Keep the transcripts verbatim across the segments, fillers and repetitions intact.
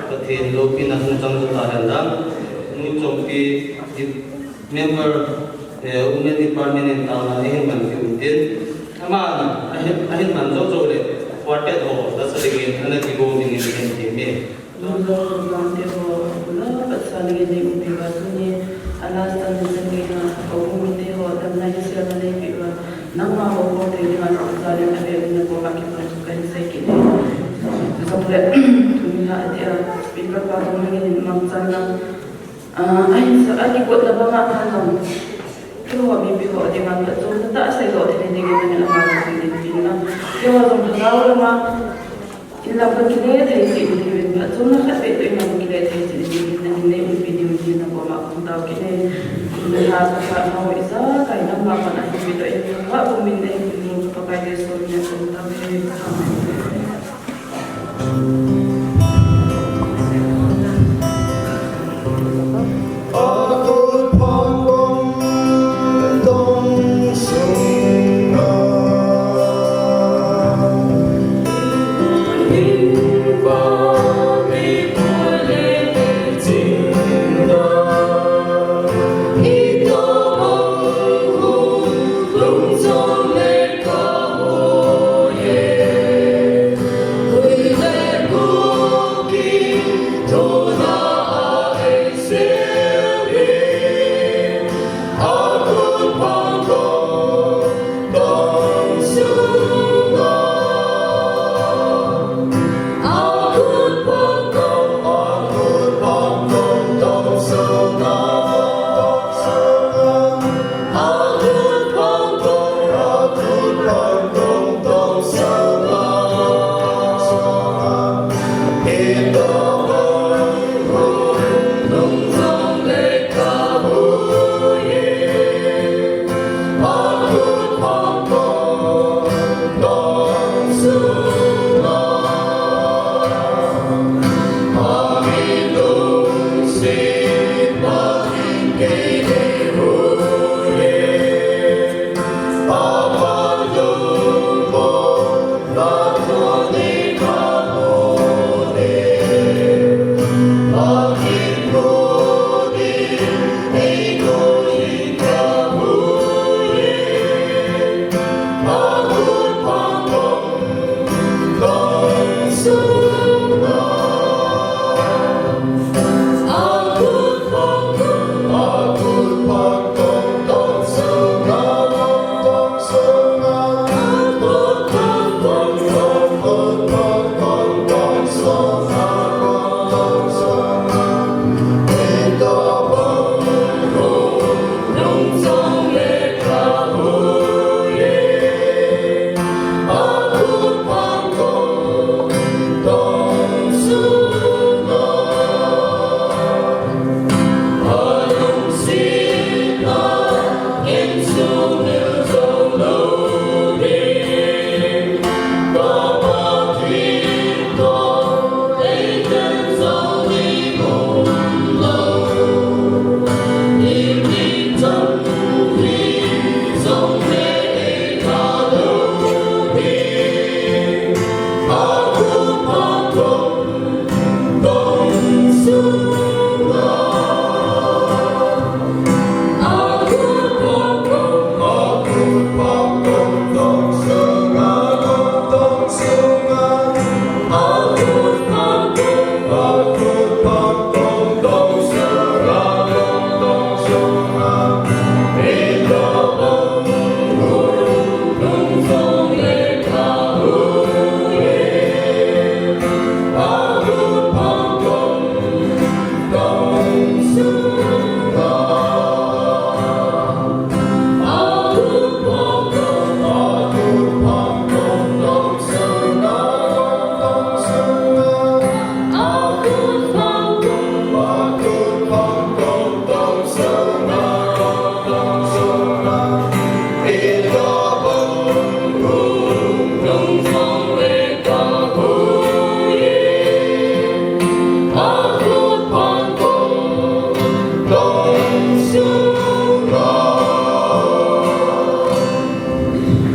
Pathen loupina hung chang jo ta hen lang. Nu Chongpi, di-, member, eh, Women Department in taona eihin manpi u hitin. Aman, ahin, ahin man jou jou le, quartet ho, lasa dingin, ana kigong dingin, eihin temme. Lungdong program te ho, kula patsa lage nei umpi uva tuni, a last time ni sangin a, ka um mite ho, damna hi sel na neipi uva, nangma ho ho te ni ma lungdong le na ve na ko ma ki ma chu kan sei kit e. Jongle, tuni la atia, speaker pa jong nangin mangchan na, ah, ahin sa, a kigotna banga phan jong, keiho mipi ho dinga phatchomna tah seidoh thei dingin nangin ama jong dingin tina. Keiho jong lhagao lama, Inlam kakile thei cheh ding uvin, phatchomna khat beh toh inlam kakile thei cheh ding uvin, nangin nei umpi ding uvin, na koma kahung tao kit e. Nilhah, nilhah nau ijakai nangma pan ahin peh toh in, vahchomin nei umpi ding, Pakai Jesu min in kahung tao e. Amen.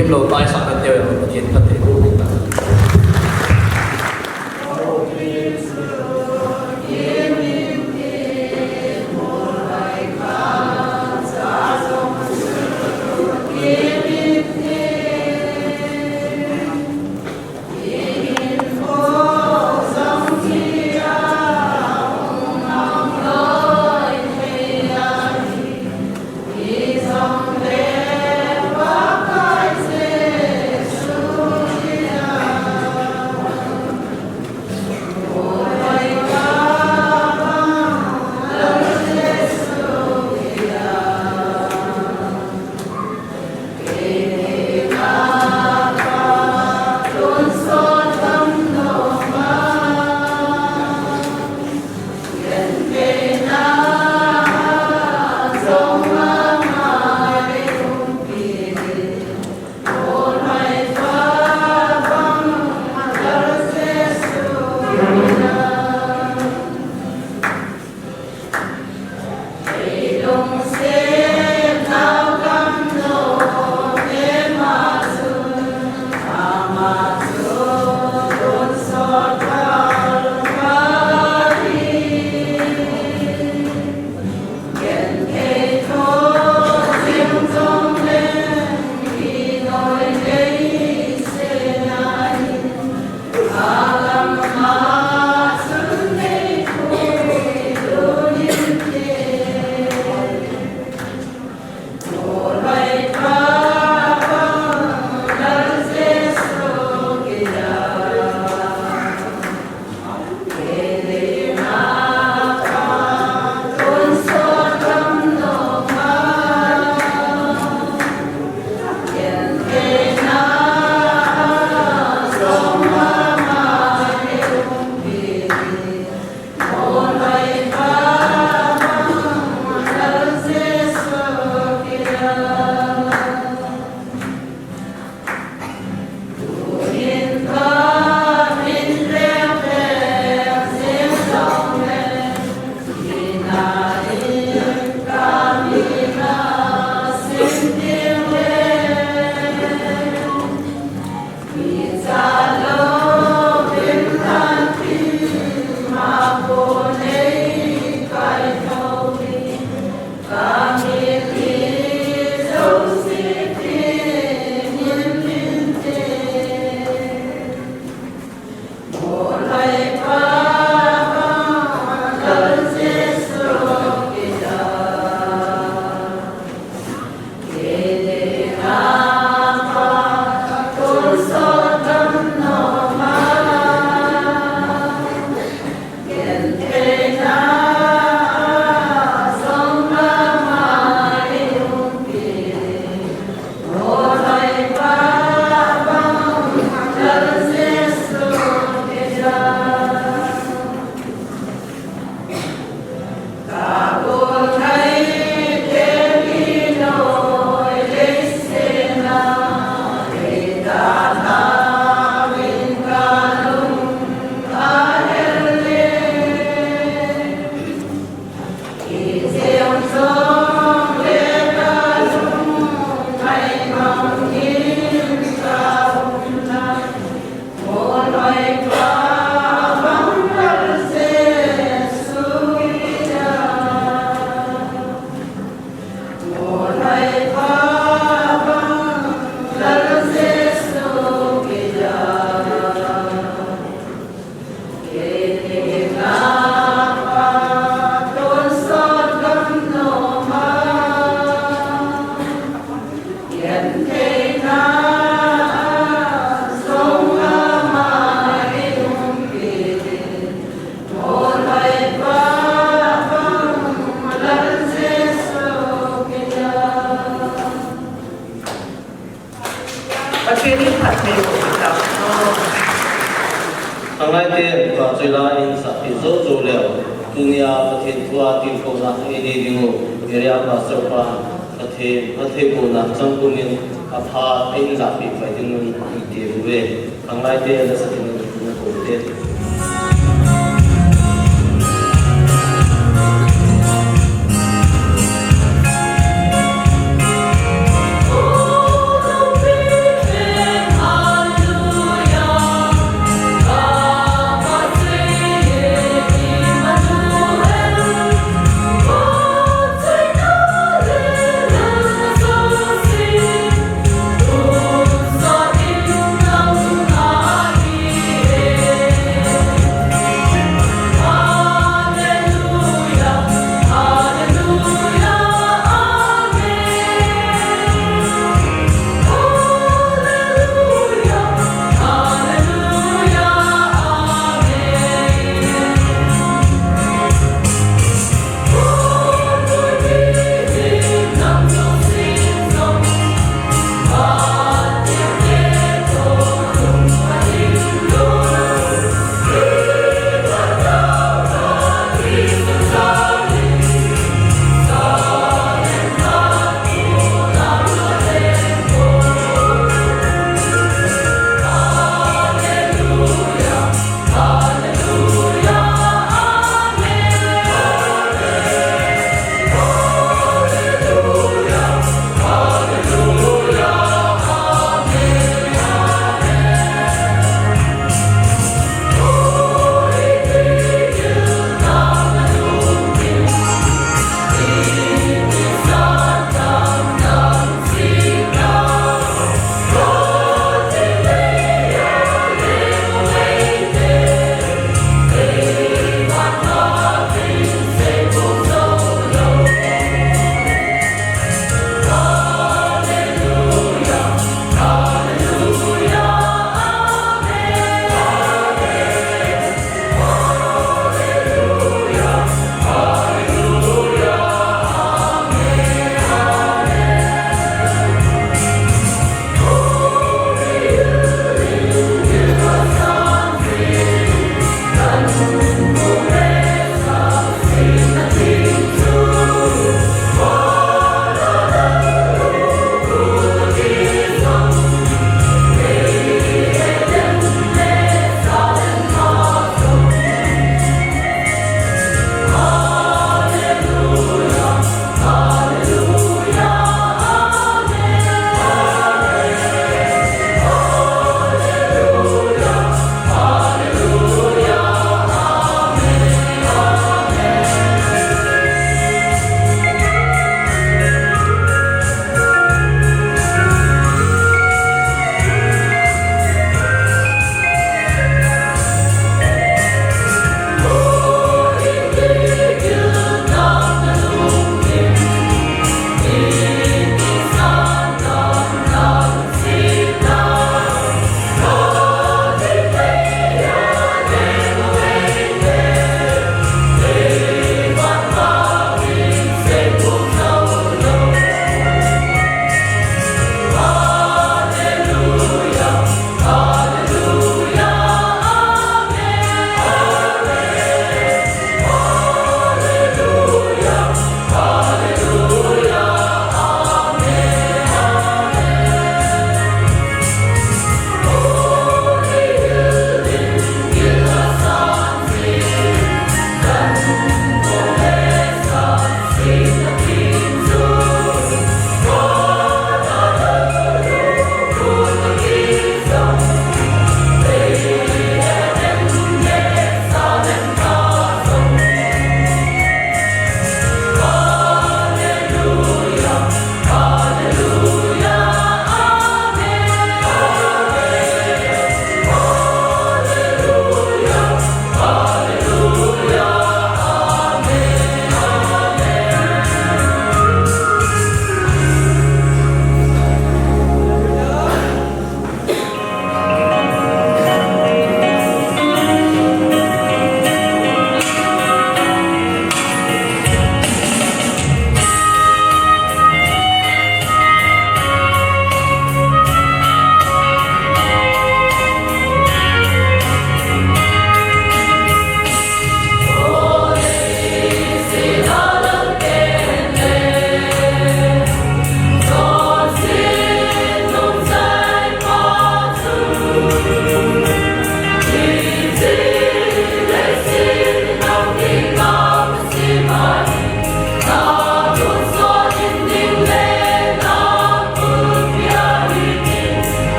Hymn lo tai sa kan teu, Pathen phatthei boh in. Ngaite, pa choi la in sahpi jou jou leu, tunia Pathen thua tilkhouna inei ding u, area pastor pa, Pathen, Pathen puna chang pumin, apha, a in lahpi pai ding un, iti uve. Khanglai te, la sa ding un, na ko te.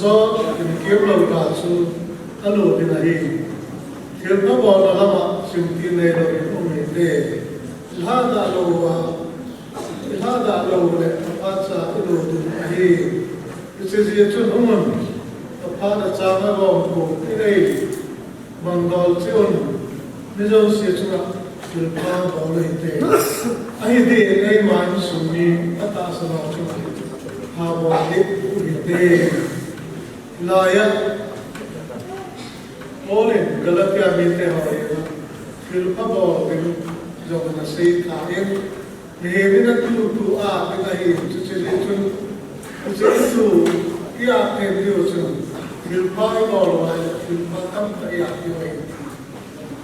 Kin kiam lo ta chu a lo ding ahi. Thil pha bolna lama simti nei lo in um hite. Thil hahdam lo a, thil hahdam lo le phatcha i lo ding ahi. Hiche jeh chun hung un, phat a chang a gom ko i nei. Mangdol cheh un, mi jouse chunga thilpha bol u hite. Ahi ding, eima insung mi atahsa ho chunga pha bol ding u hite. Laiya Paul in Galatia mite ho henga thilpha bol ding jong ana sei tan, mihem in atu atu a ding ahi, chuche jeh chun, chuche chu i at theina diu chun, thilpha i bol uva, thilpha tamtah i at diu ahi.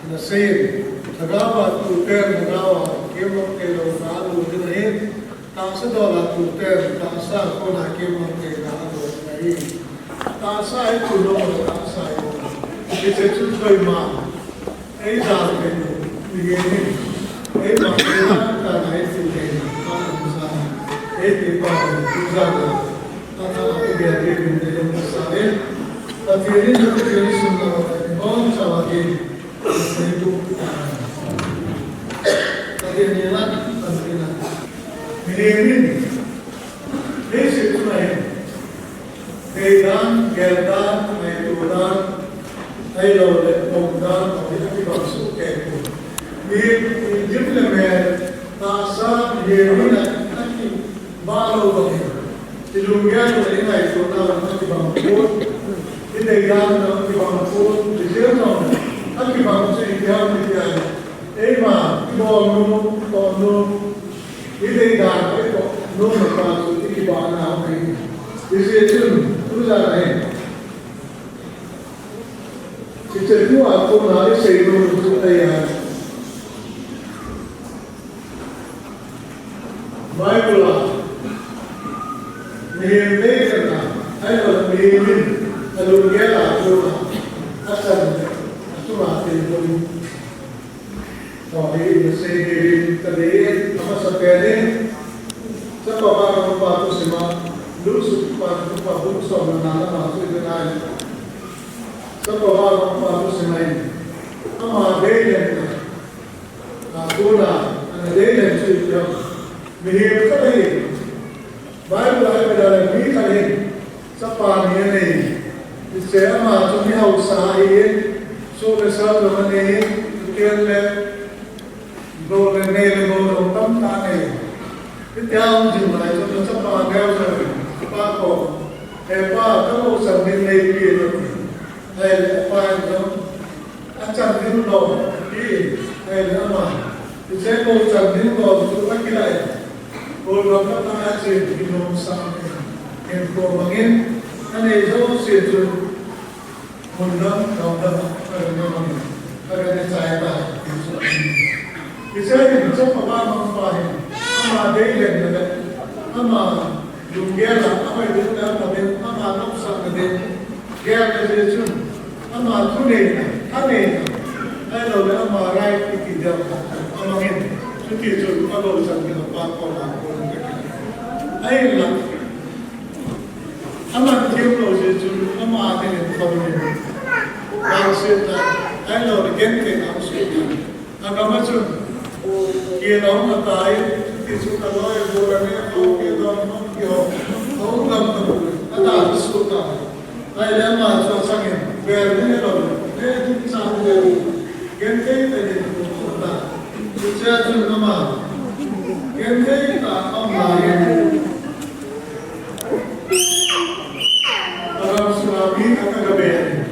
Ana sei in, lhagao a atu ten lhagao a kiam mang thei lou na a lut ding ahi, tahsa dol a atu ten tahsa a kona kiam mang thei na a lut ding ahi. Tahsa i tu lou, tahsa i tu. Hiche chu koima ei jal thei lou, mihem in ei bang thei na, ta na ei tu thei na, ta na sa, ei ti pa, tu sa na, ta ta ei bia ti min te sa e. Pathen in Pathen in sun na, ei bang sa wa ti, ei tu ta. Pathen in na, Pathen in na. Mihem in, ei se tu na e. Thei dan, gel dan, ngaito dan, ahilou le pom dan, ho hi akibang soh kei poi. Mi, mi lim le mel, tahsa, mihem in a, akibah lou bang hi. I lunggel le i ngaito dan akibang poi. I dei dan akibang poi. I jil dan akibang chu i kiam i kiam. Eima, i bol nu, i toh nu, i dei dan, i toh nu, ma pa chu i kibah na ahi. Hijeh chun, tu jan ahi. Hiche thu a kona i sei nom chu ahi. Bible a, mihem dei dan a, ahilou le mihem in, alunggel a kona, achan le, achunga thil bol. Ahi, nasei ding kadei, amasapen in, Chapa vahngam pa thusim a, Luke sut kipa, kipa bung som le nga lama chu ipi ham. Chapa vahngam pa thusim a in, ama deilen na, a kona, ana deilen chu ipi ham. Mihem khat ahi, Bible a ipi dalha mi khat hin, chapa ni anei. Hiche ama chu mi hausa ahin, soh le sal jong anei, tuken le, gou le nei le gou jong tamtah anei. Hitia um jing lai chun achapa neo jong in, apa kom, he pa, ka gou chan ding neipi in ati. Ahile apa in jong, Achan ding lou, ti, ahile ama, hiche gou chan ding lou chu akilah in, gou lam khat a achen, kinom sah in, hinkho mangin, anei jouse chu, mun dang, gam dang a, agam a mangin, agam a chai tai, ti chu. Hiche hin, chapa vahngam pa hin, ama deilen na le, ama lunggel a, ama deilen na le, ama nopsah na ding, Gel na jeh chun, ama thuneina, thaneina, ahilou le ama right iti ding, amangin, chuti chun, agou chan ding apa koma kon ka kiti. Ahinla, aman thiem lou jeh chun, ama dingin khomin, vangsetna, ahilou le gentheina asoh tan. Agam a chun, kei a um atai, chuti chun aloi, gol a ne, kho, kei a um, kho, kei a um, agam a um, ada, suh ta. Ahile ama chu achangin, vel ding alou, vel ding chang vel, genthei tah in, ta. Chuche a chun ama, genthei tah a um lai in, agam sunga mi khat aga bel in,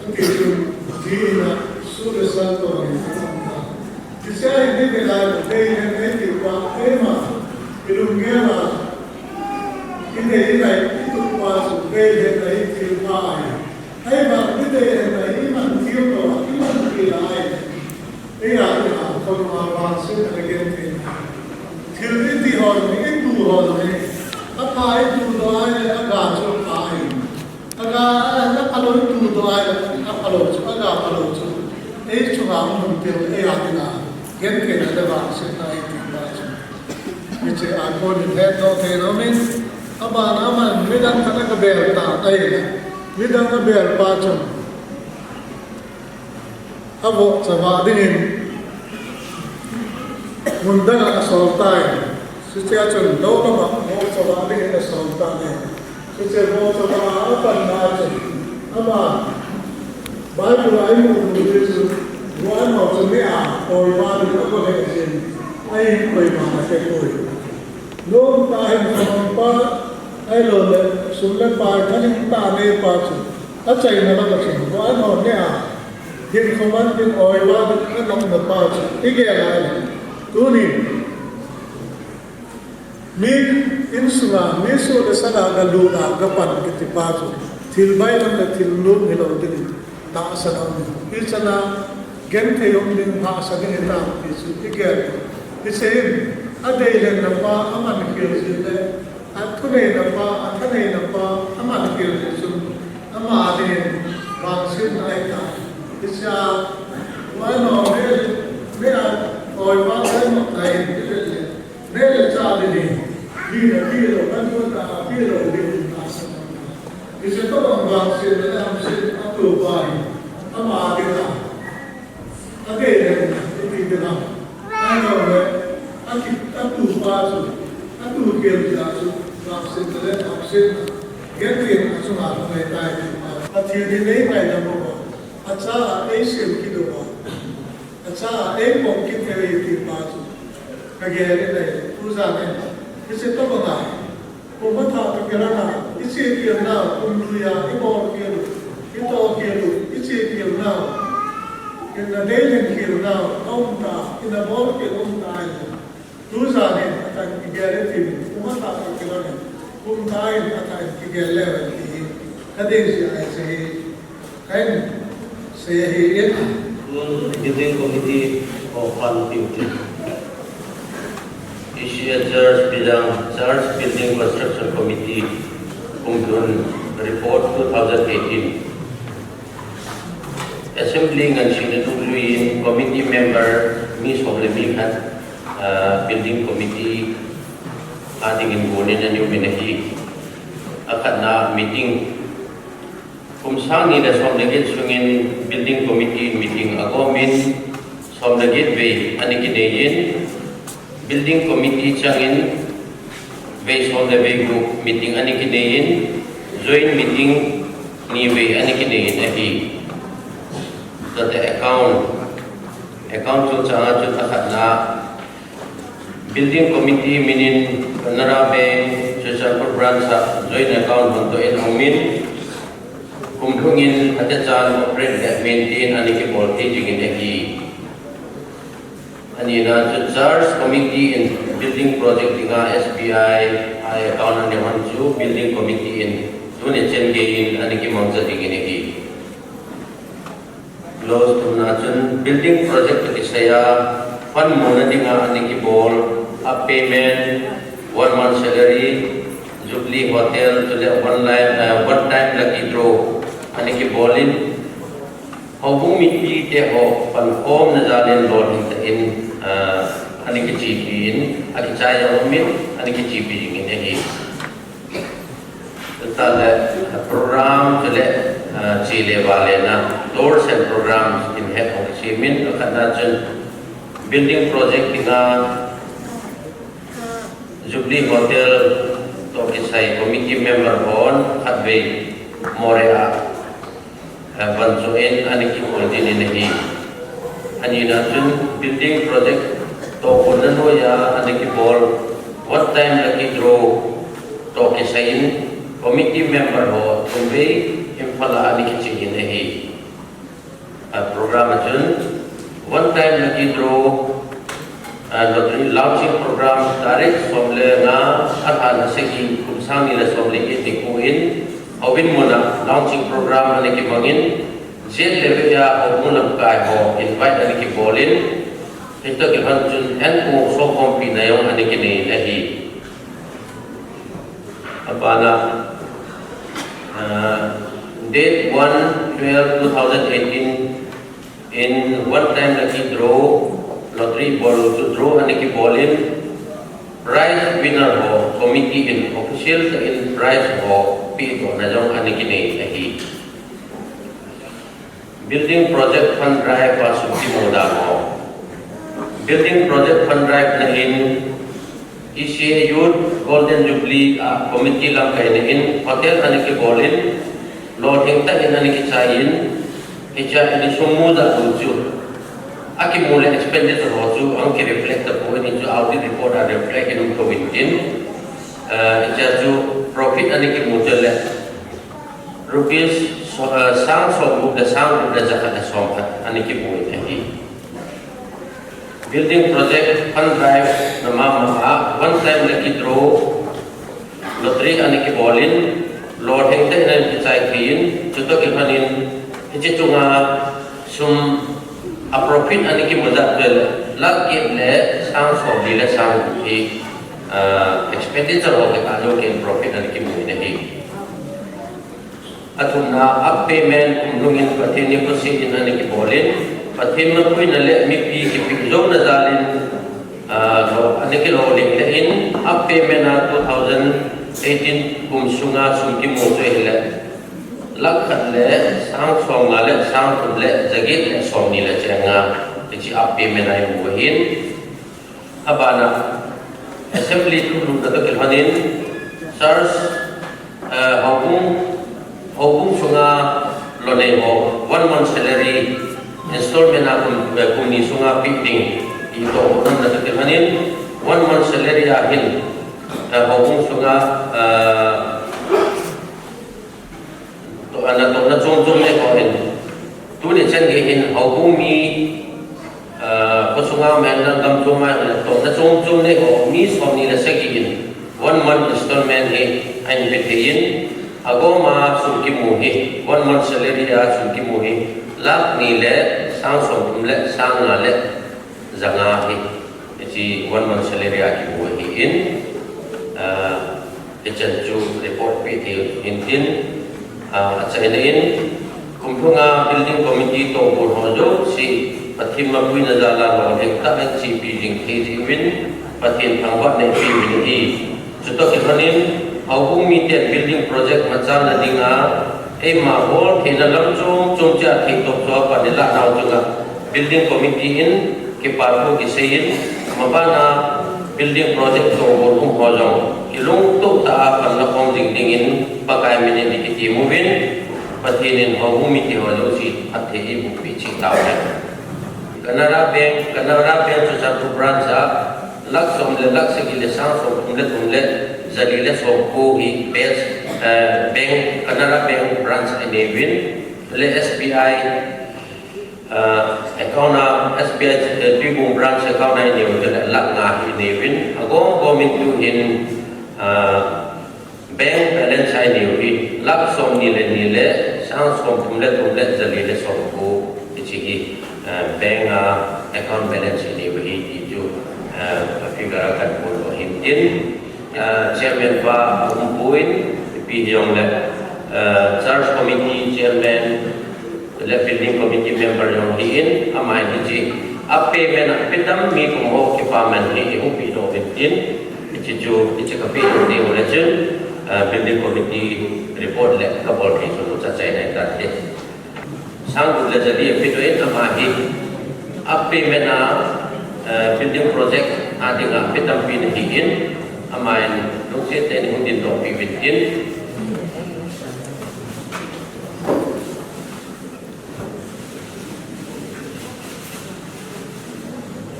chuti chun, ding in a, suh le sal toh in, ta. Hiche a hi mi dei lai, dei hen, dei thil pa, eima, i lunggel a, i dei, i nai, i tup pa chu, dei hen, dei thil pa ahi. Ahivang, mi dei hen, dei, i man thil lou, i man thil ahi. Eia, eia, khonung a vangsetna le gentheina. Thil i ti ho, i tu ho, apha i tu doh ahi, aga chu apha ahi. Aga, aphalou tu doh ahi, aphalou chu, aga phalou chu. Ei chunga um pen, eia dinga, gentheina le vangsetna ei ti pa chu. Hiche a konin hetdoh thei nom in, abana aman midang khat aga bel tan ahi. Midang abel pa chun avohcha vah dingin mun dang a asol tai. Chuche a chun lou lam a vohcha vah dingin asol tai. Chuche vohcha vah a apanna chun ama Bible a imu mu chu, Juan ho chu neh a oiva ding avoh lheh jin, ahin koima akhe poi. Nom tah hin khampa, ahilouleh sum le pai thaneina nei pa chu, achaina lam a chun Juan ho neh a hinkho man ding, oiva ding anopna pa chu igel a ahile, tuni mi insunga, mi soh le sal a galut a gapan kiti pa chu, thil bailam le thil nom hilou ding tahsan a um. Hichan a genthei um ding, hahsa ding hitam ti chu igel. Hiche hin adei lhenna pa aman khel jin le, athuneina pa, athaneina pa aman khel jin chun ama dingin vangsetna ahitai. Hiche a, Juan ho neh a oiva anop tai, neh le chah ding, mi le pi lou, kan tu ta pi lou ding tahsan. Hiche tobang vangsetna le hamsetna atoh pa hi ama ding a, adei lhenna iti ding ham, ahilouleh aki, atoh pa chu, atoh khel jeh a chu vangsetna le hamsetna gentheina chunga lhung ahitai ti pa. Pathen in eingaidam uva, acha a eisem kit uva, acha a eipom kit thei e ti pa chu kagel in ahi. Tujan in hiche tobang a kum athah tah kilang a iche khel nau, kum lui a ibol khel u, itoh khel u, iche khel nau, ina dei lhen khel nau aum ta, ina bol khel aum ta ahile, tujan in athah in kigel in tin, kum athah tah kilang in, kum thah in athah in kigel leu hen ti hi kadeisah ahi. Hiche hi kahin sei ahi in. Tun Building Committee of Fund Building, Asia Church Building, Church Building Construction Committee kum lhun report two thousand eighteen. Assembly ngansi nunung lui in committee member mi som le mi khat, ah, Building Committee a dingin gon in ana um in ahi. Akhatna meeting, kum sang ni le som le get sungin Building Committee meeting agom in, som le get vei ana kinei in, Building Committee chang in vei som le vei gup meeting ana kinei in, joint meeting ni vei ana kinei in ahi. Tate account, account chungchang a chun akhatna Building Committee min in Canara Bank Churachandpur Branch a joint account hon doh in aum in, kum lhung in atechan operate le maintain ana kibol thei jing in ahi. Anina chu Church Committee in building project dinga S B I a account ana hon chu Building Committee in tuni chen gei in ana kimangcha ding in ahi. Clause thumna chun building project toh kisai a fund muna dinga ana kibol a payment, one month salary, Jubilee Hotel, chule one line, eh, one time lucky draw ana kibol in, houbung mipi te ho pankhomna jal in lolhing tah in, eh, ana kichepi in, akichai jong um in, ana kichepi jing in ahi. Tale, eh, program chule, eh, che le vale na, tours and programs in het hung kisem in, akhatna chun building project dinga Jubilee Hotel toh kisai committee member hon khatvei Moreh a, eh, van joh in ana kihol ding in ahi. Anina chun building project tohkhomna noiya ana kibol one time lucky draw toh kisai in committee member ho thumvei Imphal a ana kiching in ahi. A program a chun one time lucky draw, a lottery launching program tarik som le nga, a tha na sagi, kum sang ni le som le get nikho in, Houin mun a launching program ana kimang in, jet le vei a houbung lamkai ho invite ana kibol in, hitoh kilhon chun an ko sokhompi na jong ana kinei in ahi. Abana, ah, date one twelve two thousand eighteen in one time lucky draw, lottery bol chu draw ana kibol in, prize winner ho committee in official tah in prize ho Pi to na jong ani kinei ahi. Building project fund drive a sum kimu dan ho. Building project fund drive na in E C A Youth Golden Jubilee a committee lamkai na in hotel ani kibol in, lolhing tah in ani kichai in, hiche a ani sum mu jat u chu akimu le expenditure ho chu ahung ki reflect tapon, hichu audit report a reflect in um thou in tin, eh, hiche a chu profit ani kimu chu le rupees so-, eh, sang som gup le sang gup le jakhat le som khat ani kimu in ahi. Building project fund drive na mama a one time lucky draw lottery ani kibol in, lolhing tah in ani kichai thei in, chutoh kilhon in hiche chunga sum a profit ani kimu jat chu le lakh get le sang som li le sang gup hi, ah, expenditure ho kitah jong kin profit ani kimu in ahi. Athumna a payment kum lhung in Pathen nikho seh in ani kibol in, Pathen mapuina le mipi kipe jouna jal in, ah, lo, ani kilolhing le in, a payment a two thousand eighteen kum sunga sum kimu chu ahile lakh khat le sang som nga le sang thum le jaget le som ni le cheng nga, hiche a payment a imu ahin. Abana assembly thulhuhna toh kilhon in church, eh, houbung, houbung sunga lonei ho one month salary installment a kum, eh, kum ni sunga pe ding ti toh houlimna toh kilhon in one month salary a hin, eh, houbung sunga, eh, to, ana tohna chom chom nei ho hin. Tuni chan gei hin houbung mi, ah, khosunga man lang gam chom a hin tohna chom chom nei ho mi som ni le sagi in one month installment hi ahin pe thei in, agoma sum kimu hi, one month salary a sum kimu hi lakh ni le sang som thum le sang nga le ja nga hi, hiche one month salary a kimu ahin, ah, hichan chu report pe thei u hin tin, ah, achaina in, kum lhunga building committee tohgon ho jouse Pathen mapuina jal a lolhing tah in chepi jing thei jeh uvin Pathen thangvah in eipe uvin ahi. Chutoh kilhon in, houbung miten building project machalna dinga eima bol theina lam chom chom cheh a thei toh chu a pan ilah nau chunga building committee in kipa thu kisei in, mabana building project tohgon um ho jong kilungtoh tah a pan la khom jing dingin Pakai min in ikitem uvin, Pathen in houbung mite ho jouse phatthei eibohpeh cheh tauhen. Canara Bank, Canara Bank Churachandpur branch a lakh som le lakh sagi le sang som thum le thum le jali le som ko hi best, eh, bank, Canara Bank branch a inei uvin, le S B I, eh, account a, S B I, eh, Tuibuong branch account a inei uvin le lakh nga hi inei uvin, agom gom in tu hin, eh, bank balance a inei u hi lakh som ni le ni le sang som thum le thum le jali le som ko, hiche hi, eh, bank a account balance inei u hi ti chu, eh, a figure a kan bol u ahin tin, eh, chairman pa aum poi, ipi hijongle, eh, church committee chairman le building committee member jong ahin, ama in hiche a payment a pe tam mi kum ho kipaman hi ihung pe doh uvin tin, hiche chu, hiche ka pe doh ding u le chun, ah, building committee report le ka bol thei chu cha chai nai tante. Sang gup le jali a pe doh in ama hi a payment a, ah, building project a dinga pe tampi na ahin, ama in lungset tah in hung ding doh peh uvin tin.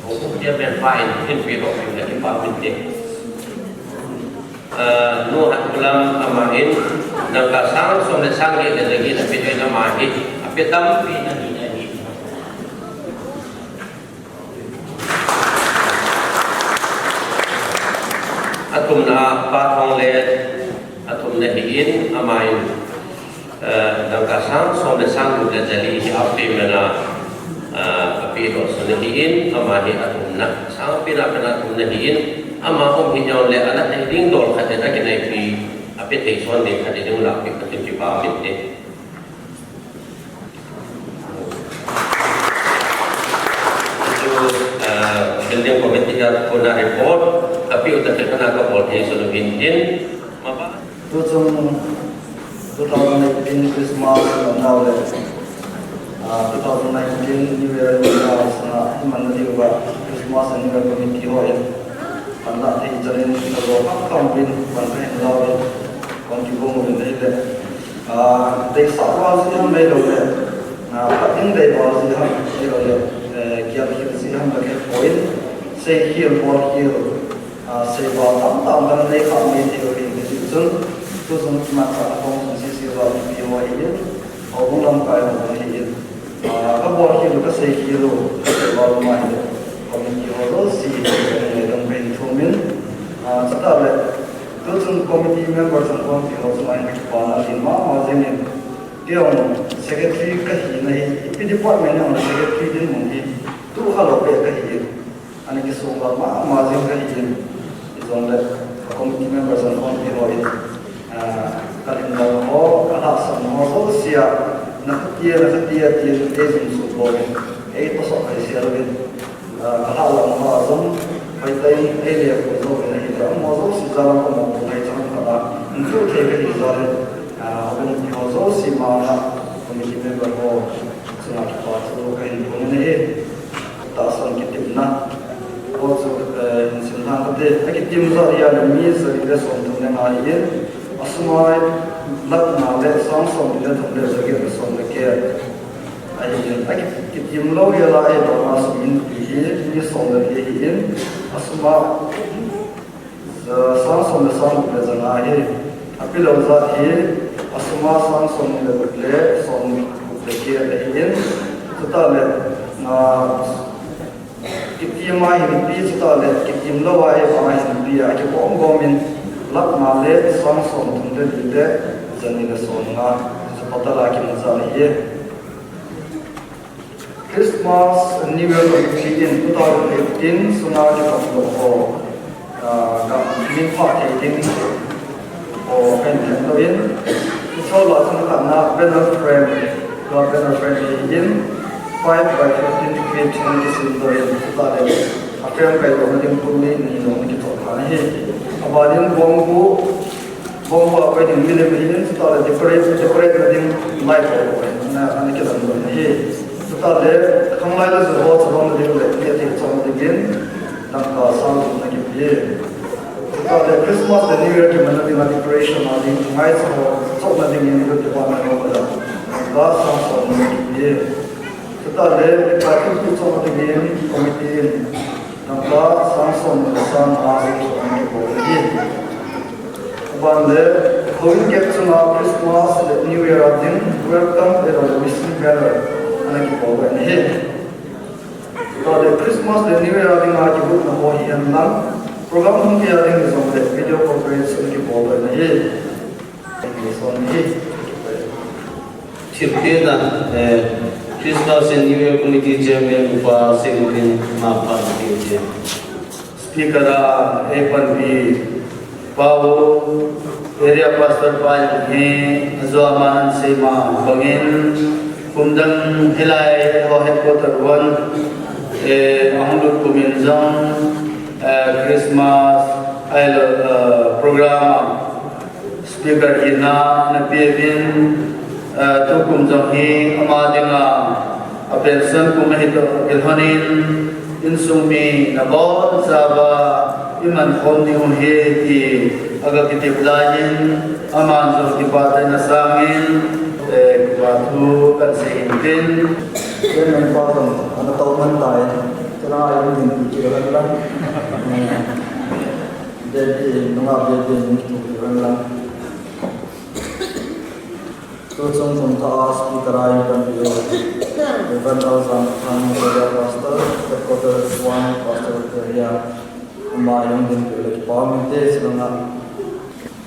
Houbung chairman pa in, in pe doh peh le kipa uvin te. Ah, Nu Hatkulam ama in, dangka sang som le sang get le jagi na pe doh in ama hi, a pe tampi na ahi, na ahi. Athumna Pa Thongle, athumna ahin, ama in, eh, dangka sang som le sang gup le jali hi a payment a, eh, a pe doh sun ahin, ama hi athumna, sang payment a athumna ahin, ama um hijongle, ana thei ding dol khat in akinaipi, a pe thei son ding khat in eihin lahpeh, Pathen kipa um inte. Chu, ah, building committee a kona report, ka pe u tah kilhon a ka bol thei sun u hin tin, maba. Tuchung Two thousand eighteen Christmas manau le, ah, two thousand nineteen New Year manau sanga imanna diuva Christmas and New Year Committee hon panla thei chan in kalo kham kham uvin pan kahin lauvin, kon kigong uvin ahile, ah, deisah val jeh ham ahilou le, ah, phat ding dei val jeh ham ahilou le, eh, kial khel jeh ham la kipon, seikhel, bolkhel, ah, seival tamtah dang nei kha mai thei u ahi. Hijeh chun, tuchung kimanchah khom sung sese uva mipi ho ahin, houbung lamkai ho ahin, ah, kabolkhel u, kaseikhel u, kaseival u ma ahile, committee ho jouse hi ngaidam kahin thum in, ah, chutah le, tuchung committee member chungchon ti ho chunga hin kipana len mama jeng in, kei jong secretary kahina hi, ipi department jong le secretary dinmun hi, tu khalou beh kahi in, ana kisung val mama jeng kahi in, hijongle, committee member chungchon ti ho in, ah, kalhinlou ho, kalhahsam ho jouse a, nakhat tia, nakhat tia tin, eijumsuh bol in, eitosot hoisel uvin, ah, kalhahlam ho a jong, hoitah in, eile khol jouvin ahile, amaho jouse jal a kamopoh ngai chan khat a, hintoh thei kahi jal in, ah, committee ho jouse manga, committee member ho chunga kipa thu kahin phong in ahi. Tahsan kitepna ho chu, eh, hin sim lhang kate, akitem jat hi ahile mi jali le somthum le nga ahin, asum a lakh nga le sang somni le thum le jaget le som le get ahin, aki, kitem lou hi ahile, eh, banga sum inpi hi mi som le li ahin, asum a sang som le sang gup le janga ahi. Apilou jat hi, asum a sang somni le gup le som gup le get ahin. Chutah le, ah, kitem a hinpi, chutah le, kitem lou a hi banga hinpi a, kigom gom in, lakh nga le sang somthum le li le jani le somnga, chu total a kimu jat ahi. Christmas and New Year Committee in two thousand eighteen sunga kikapdoh ho, ah, kamin phah thei ding ho kahin lhendoh in, hiche lah a chun khatna banner frame, ka banner frame hi in five by fifteen feet in kisemdoh in, chutah le a frame kaidohna ding puni ni jong kichol kha ahi. Abanin bongbu, bongbu a koi ding milim ahin, chutah le decorate, decorate na ding light ho, ana, ana kidon doh in ahi. Chutah le khanglai le ju ho chalom na ding le mi athei chom dingin dangka sang thum ana kipe. Chutah le Christmas le New Year kimanna dinga decoration a ding ngaicha ho chomna dingin youth department ho khat a dangka sang som ana kipe. Chutah le mipa thilpeh chomna dingin committee in dangka sang som le sang nga ana kibol ahi. Aban le, houin gei chunga Christmas le New Year a ding welcome le wishing banner ana kibol ahi. Chutah le Christmas le New Year a dinga kigotna ho hihen lang, program hung kit a ding hijongle video conference ana kibol ahi. Thilpeh na, eh, Christmas and New Year Committee Chairman Upa Singh in ma pan ti che. Speaker a eipanpi pau, Area Pastor pa jong hi, ajo aman asei ma bangin, kum dang hilai ho headquarter hon, eh, ahung lut kum in jong, eh, Christmas, ahilou, eh, program a speaker hina ana peuvin, eh, tukum jong hi ama dinga, a pension kum ahi toh kilhonin, insung mi nabonchauva iman khom diu ahi ti aga kitep laiyin, aman jong kipah theina sangin, eh, kipah thu kahin sei in tin. Chairman pa jong ana tou man tai, chulanga jong din ti kilo hen lang. Baby, nunga baby, ni tu kiran lang. Tuchung kum thah a speaker a eipanpi u Reverend L. Jamthang, Area Pastor, Headquarters one, Pastor Area, ama jong din peh le kipa um inte, chulanga.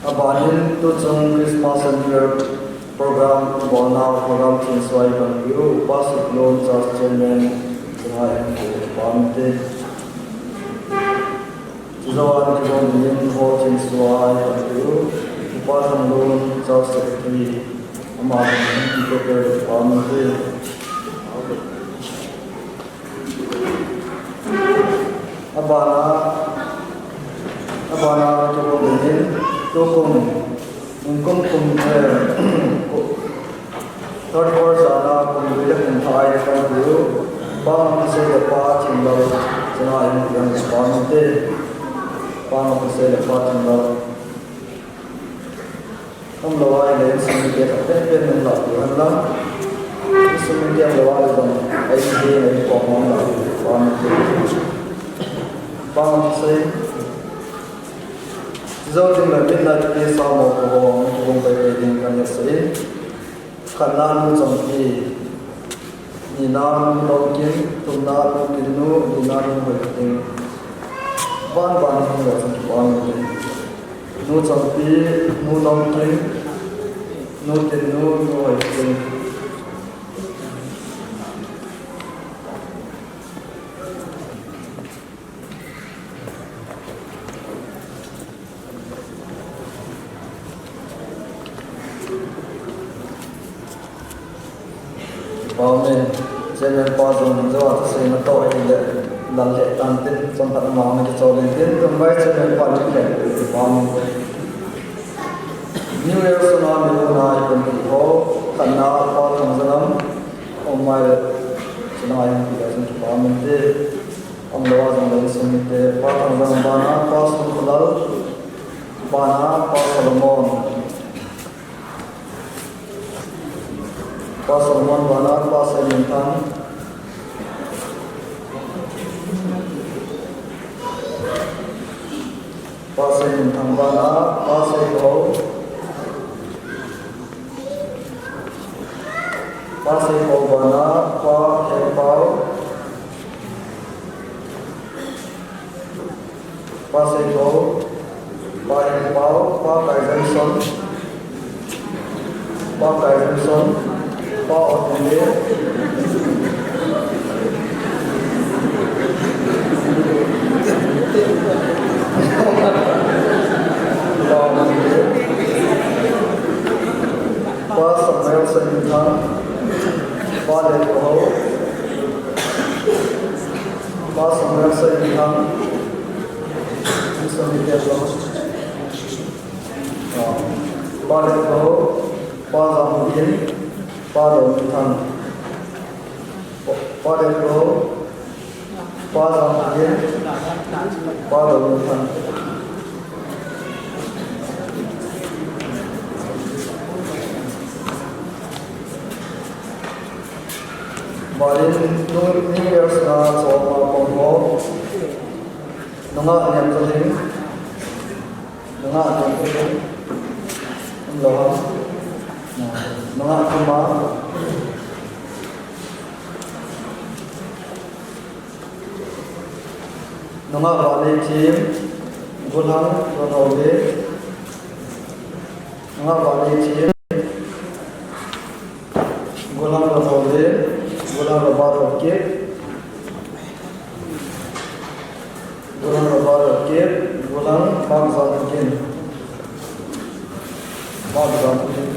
Abanin tuchung Christmas and New Year program bolna program chingsoh a eipanpi u Pastor Lon, Church Chairman, chulanga eipanpi u le kipa um inte. Chujouva kigong dingin hall chingsoh a eipanpi u Upa Thanglun, Church Secretary, ama jong hin kipa um inte. Abana, abana kigong dingin tukum Kum kum, eh, thirty-first jana kum li le kum thah a i pan diu. Pa Mangthasei le Pa Thinglal, chana in pian Pa Mangthasei, Pa Mangthasei le Pa Thinglal. Umlou a ahile insung mite khat pen pen min lah diu hen lang. Insung mite umlou a ahile jong, a in hi, a in kom a um lah diu, Pa Mangthasei. Pa Mangthasei. Jou ding le midnight kiss a mo ko ho, mo ko hung pai pai ding kan he sa in. Khatna Nu Changpi, nina Nu Lomkim, thumna Nu Tinnu, lina Nu Hoipating. Ban ban hung le chang kipa min tin. Nu Changpi, Nu Lomkim, Nu Tinnu, Nu Hoipating. Amen. Chairman pa jong hin jo a thusei na toh ahile, lal le tan tin, chon thak ma na kichol in tin, tum Vice Chairman pa ni khen, amen. New Year sunga mi huna i pum pi ho, khatna Pa Thangjangam, um mai le, chuna i pum pi le chun kipa min te. Umlou a jong le insung mite, Pa Thangjang bana, Pa Sungkholal, bana, Pa Solomon. Pa Solomon bana, Pa Seiminthang. Pa Seiminthang bana, Pa Seikho. Pa Seikho bana, Pa Hengpao. Pa Seikho, Pa Hengpao, Pa Kaijemson, Pa Kaijemson, Pa Othumbe, Pa Othumbe, Pa Samuel Seiminthang, Pa Letkohou, Pa Samuel Seiminthang, Seiminthang, Pa Letkohou, Pa Jamkhotin, Pa Dominthang, Pa Letkohou, Pa Jamkhotin, Pa Dominthang. Valin New, New Year's na choma kong ho. Nungah Nemjalhing. Nungah Nemjalhing. Umlou ham. Nungah Thuma. Nungah Vaneichim, Golhang Ronhoulin. Nungah Vaneichim, Golhang Ronhoulin, Golhang Robert Haokip, Golhang Robert Haokip, Golhang Mark Jamkhotin, Mark Jamkhotin.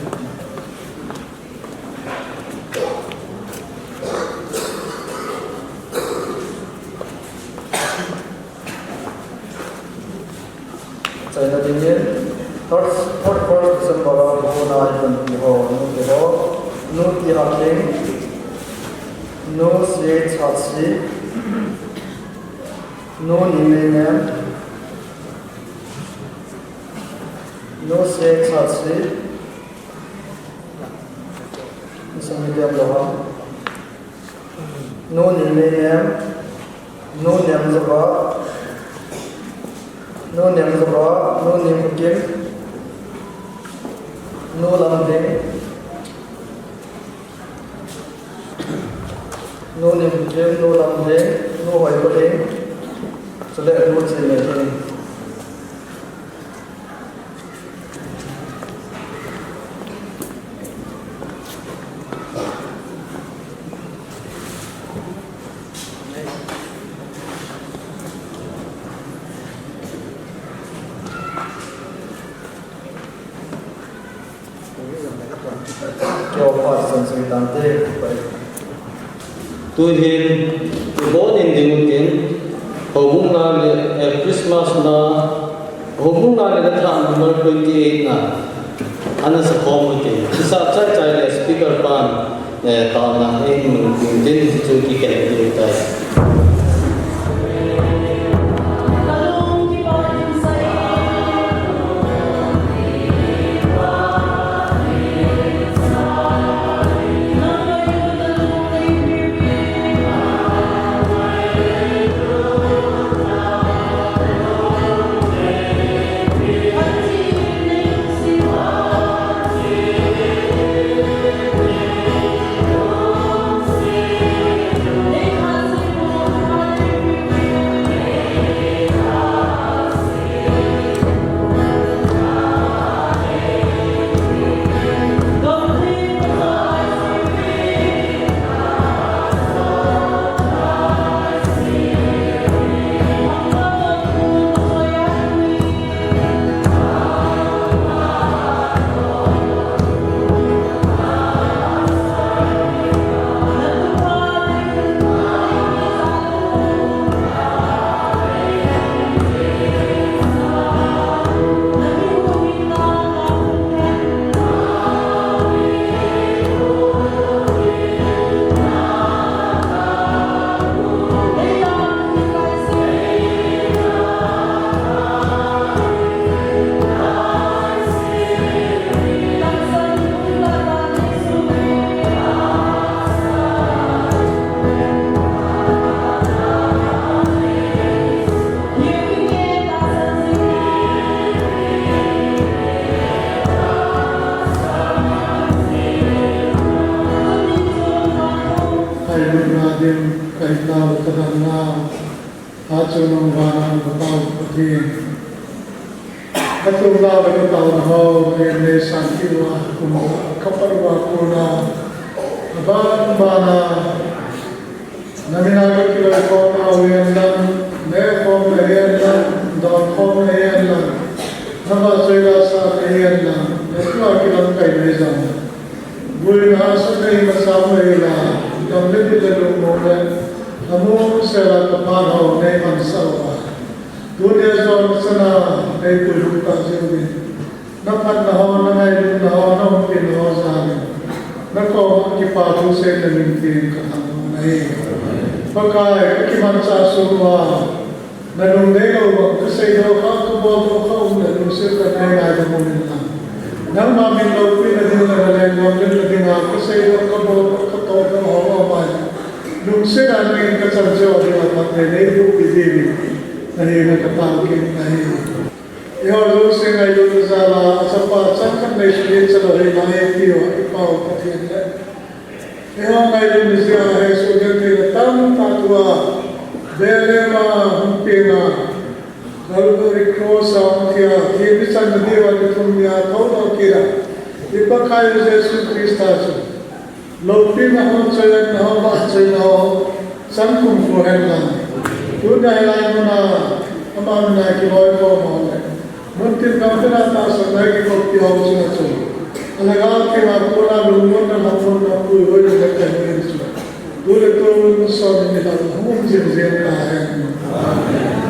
Chaina dingin, third, third first December a huna i panpi ho, Nu Tiho, Nu Tihatlhing, Nu Seihatsi, Nu Ningneinem, Nu Seihatsi, Insung mite umlou ham. Nu Ningneinem, Nu Nemjava, Nu Nemjava, Nu Ningkhokim, Nu Lamding, Nu Ningkhokim, Nu Lamding, Nu Hoipating, chule Nu Chinneihing. Keiho phat san sui tante, pai. Tuhin, ibon in ding utin, houbung na le, eh, Christmas na, houbung na le na thah number twenty-eight na. Ana sa khom u te. Isa chai chai le speaker pan, eh, taona in mun tin tin chu ki ken ti tai. Kailutna ding, kaitao, kadamna, achungnung vana ka Pathen. Kathumna le kataona ho, neisanpeh uva, kum kapat uva kona, aban bana, na mina kakiloi khomna uva hen lang, neh khomna hen lang, don khomna hen lang, na vahchoi lasahna hen lang, natua kilamkai na hijong. Buina hahsatna imacha umlou hela, gam le dil le lungmong le, namu sela kaphat ho neimansah uva. Tunia jong nachan a neipui lhung tah jeh uvin. Naphatna ho, nangailutna ho, naompina ho jal in. Nakoma kipa thu seina ding tin kathangvah nahi. Pakai, kakimanchah suh uva. Nalungdei lou bang kaseidoh kha, kaboldoh kha umle lungset tah in neingaidam uvin lang. Nangma min loupina ding le naleng gamletna dinga kaseidoh, kaboldoh, katohdoh ho aumle, lungset a nangin kachan cheh dinga phatthei neiboh peh diuvin nahenga katao kit nahi. Eiho jouse ngailutna jal a, achapa changkhat neisah ding chalou hina eipeh uva, i Pa u Pathen le eiho ngailutna jeh a hesoh gentheina tamtah tua Bethlehem a hung peng a, Calvary Cross a hung thi a, themmi channa diuva ni thum nia thoudoh kit a, i Pakai u Jesu Christa chu loupina ho, choi-atna ho, vahchoina ho chang kumkho hen lang. Tuna hilai muna ama mina kiloikhom ho le, muntin gam tina tahsanna kikoppi ho chunga chu, alhagao thenga kona lungmonna, lhamonna, puihoi le vetlhahna in chu, tu le tun sot in nilhah hung um jing jeng tahen. Amen.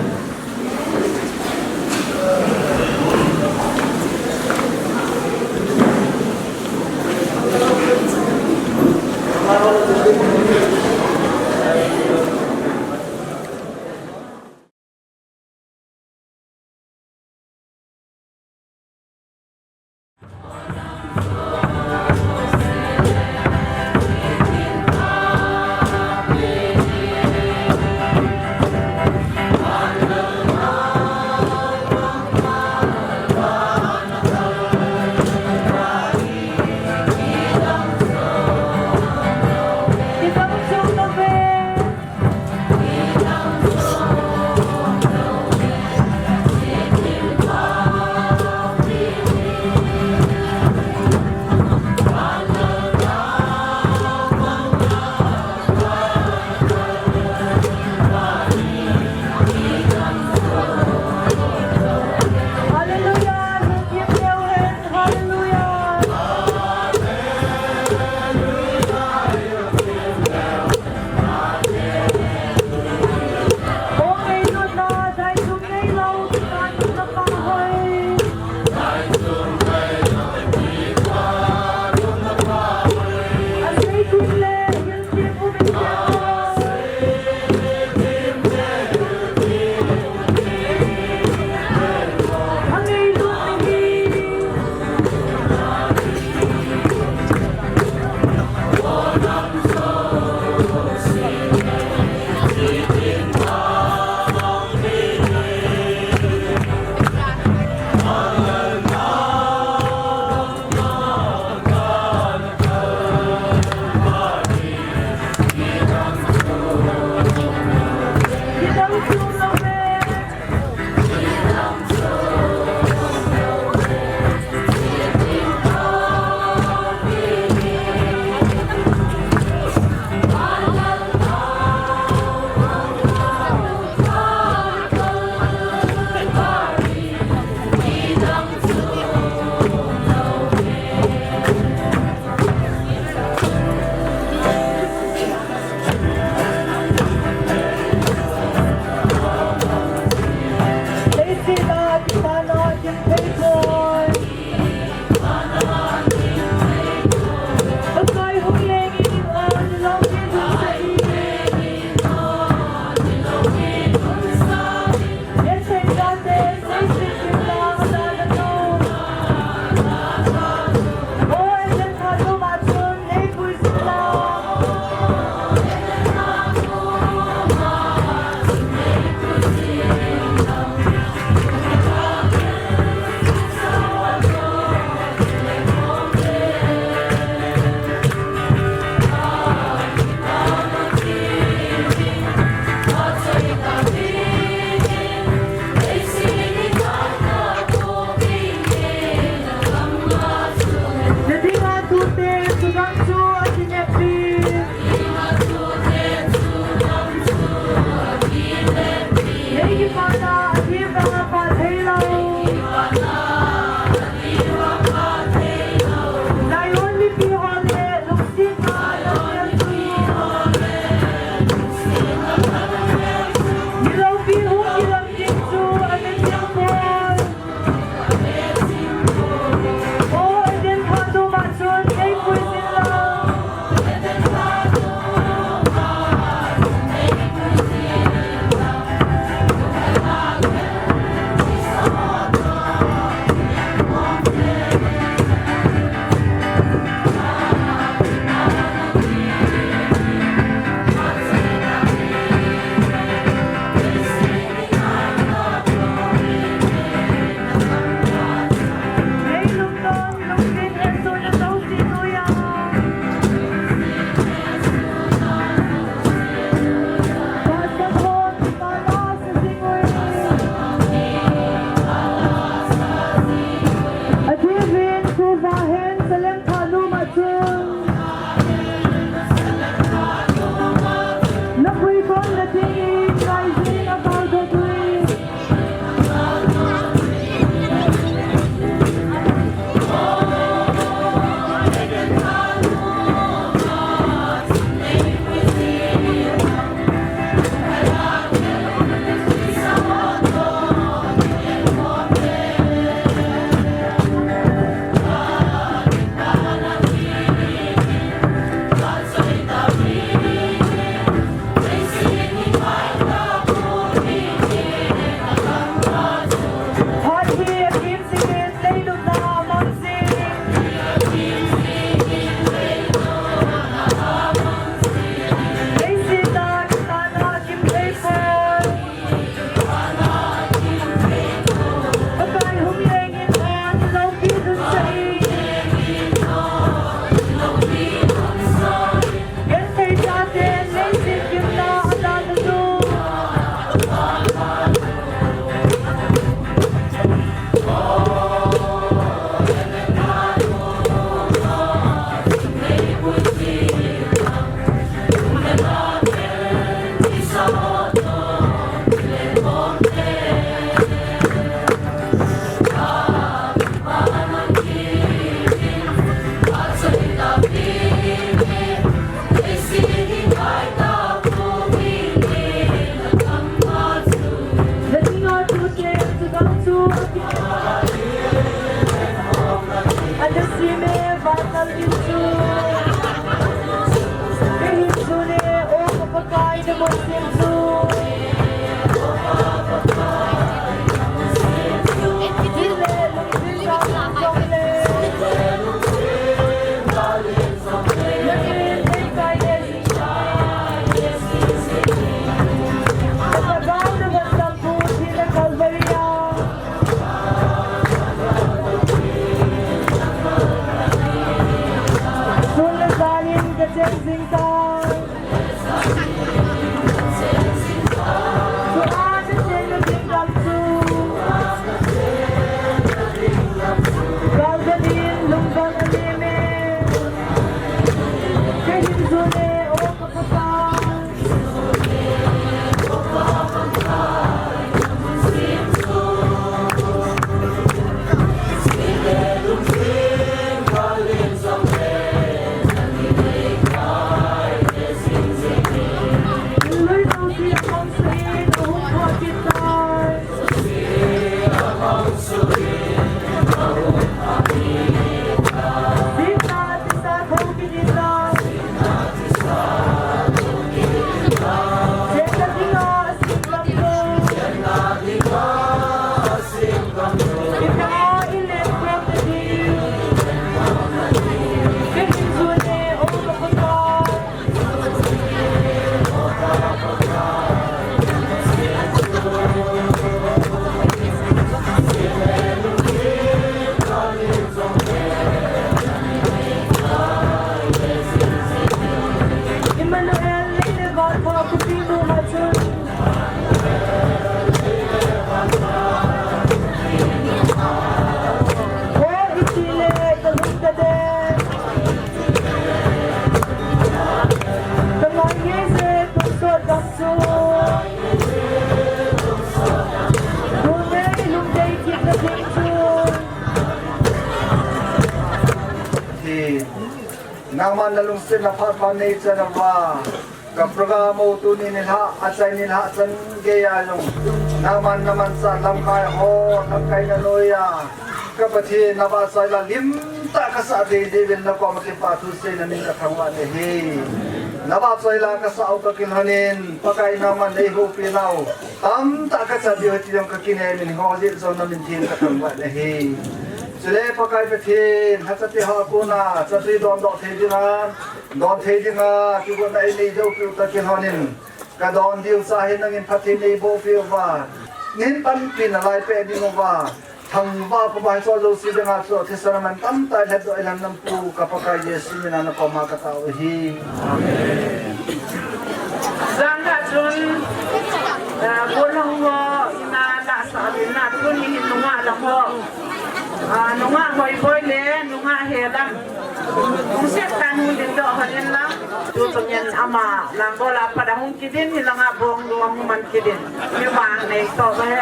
Zion mipi ho le lungsetna miloupi hung kilam ding chu ana theng poi. O Eden phatnom a chun neipui jing lang. Adin in tuva hin Salem phatnom a chun napuikon nading in ngai jing a kal dot ui. Nangman nalungsetna phat phat neichan uva, ka program u tuni nilhah, achai nilhah chan geiya jong, nangman namanchah lamkai ho, lamkaina noiya, ka Pathen navahchoi la limtah kasah deidei uvin nakoma kipathu seinan kathangvah nahi. Navahchoi la kasah u kakinlhonin, Pakai nangman neihoupi nau tamtah kachan diu ahi ti jong kakinemin, hijeh chun namin theng kathangvah nahi. Chule Pakai Pathen, hachate ho a kona, chatui dondoh thei dinga, don thei dinga, kigotna einei jou piu toh kilhonin, kadon diu cha hi nangin phatthei neiboh piuva, nin panpina lai peh ding uva, thangvah puma hiche jouse dinga chu thisan aman tamtah lhatdoh in, nampu ka Pakai Jesu mina nakoma katao ahi. Amen. Jangkah chun, ah, golhang ho, ina lahsah uvin, tuni hin nungah lang ho. Ah, nungah Hoiboi le nungah Helam. Hungset tan hung dingdoh hon in lang. Tuchung in ama lang gola pat a hung kidin, hilanga bong lom hung man kidin. Mivang nei toh ve.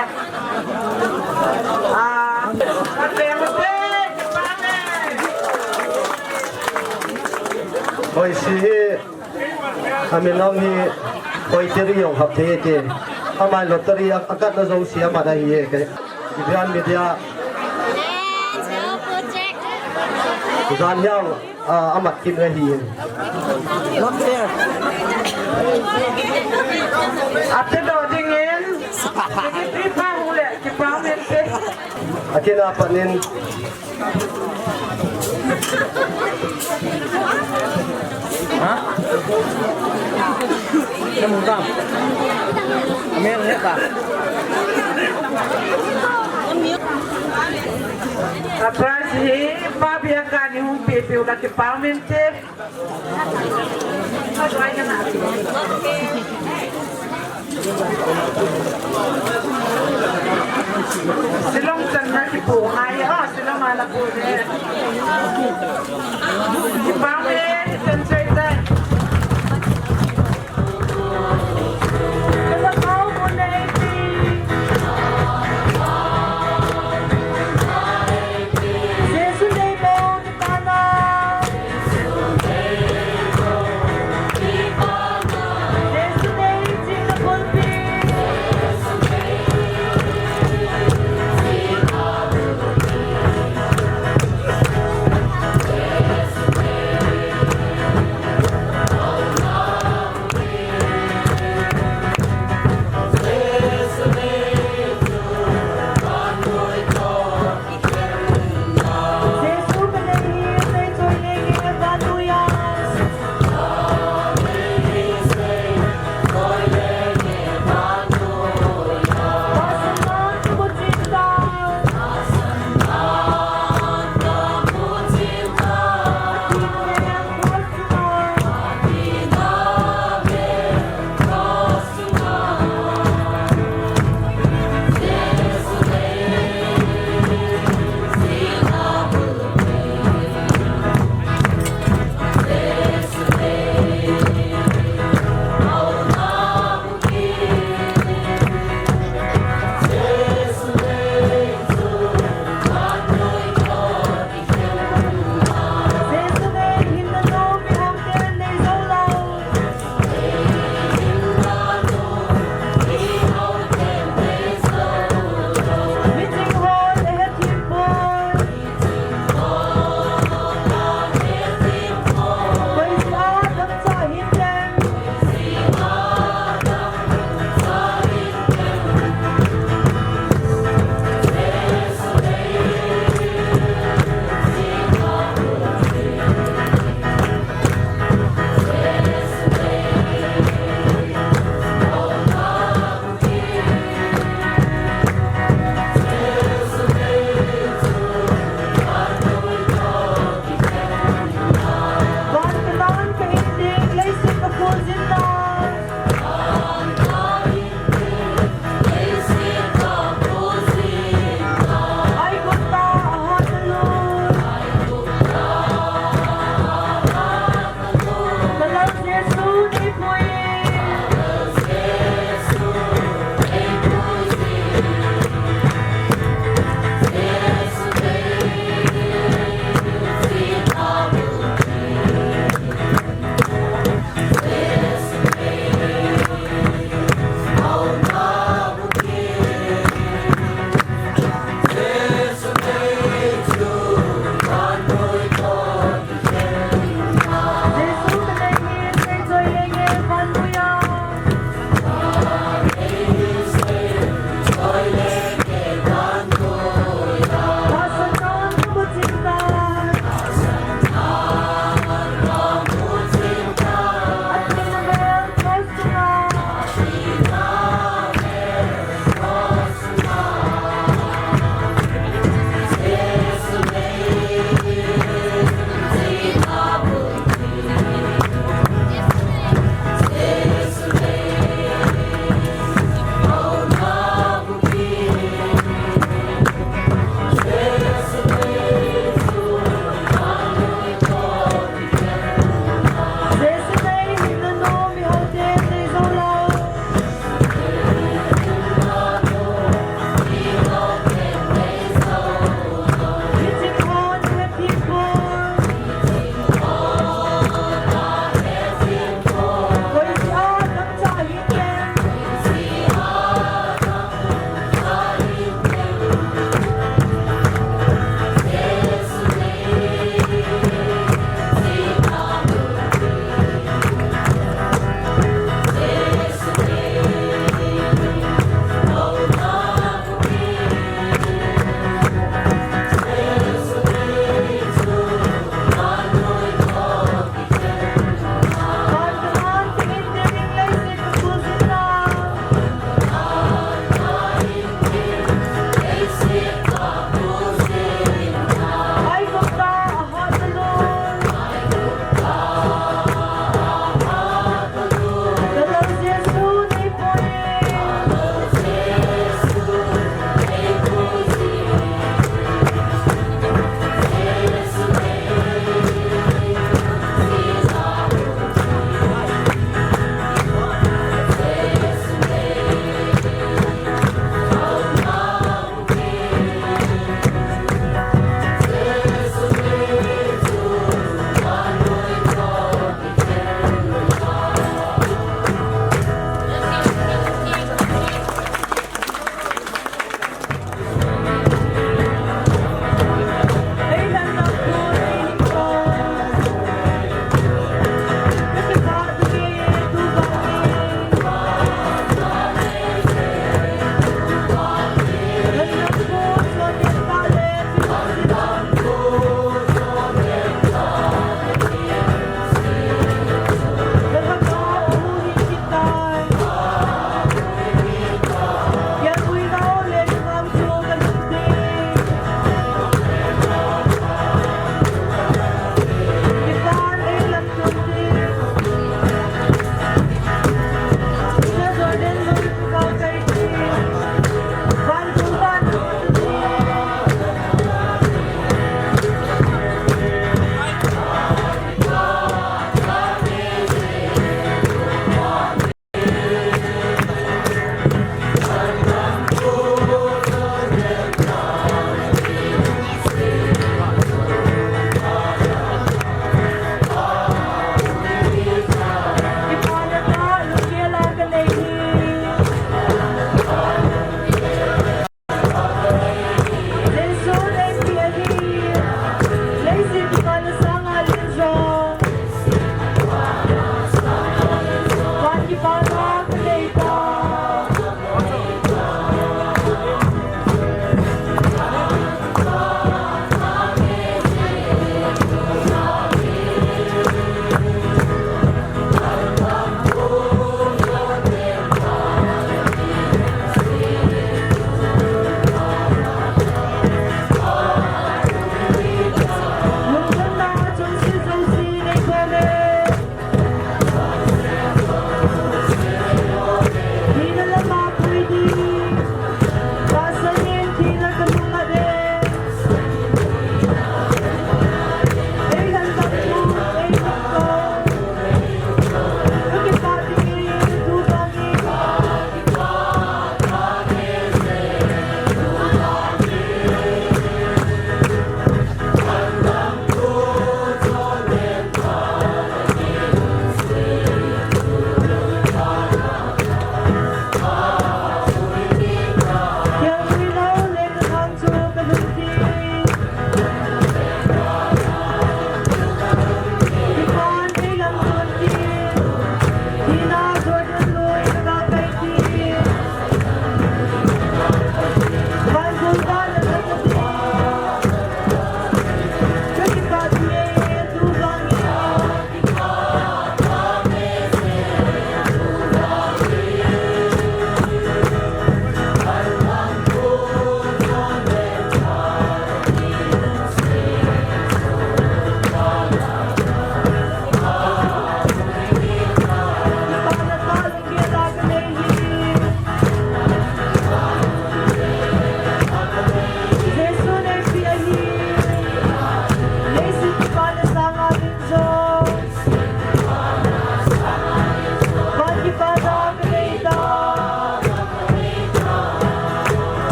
Ah, Hoisi hi, amin lam hi, Hoiteri jong hap thei e ti. Ama lottery a, akatna jouse amat ahi e, kei. Vivian Media. Jan hiang, ah, amat kit ahi in. Ate do dingin, kipa hule, kipa mente. Akina panin. Ha? Kamu tam. Amir heta. A prize hi, pa bia kani hung pipiu la kipau mente. Shillong chan na kipu ngai, oh, Shillong a na pu ne. Kipa e, chan chai chai. Jesu nei mo.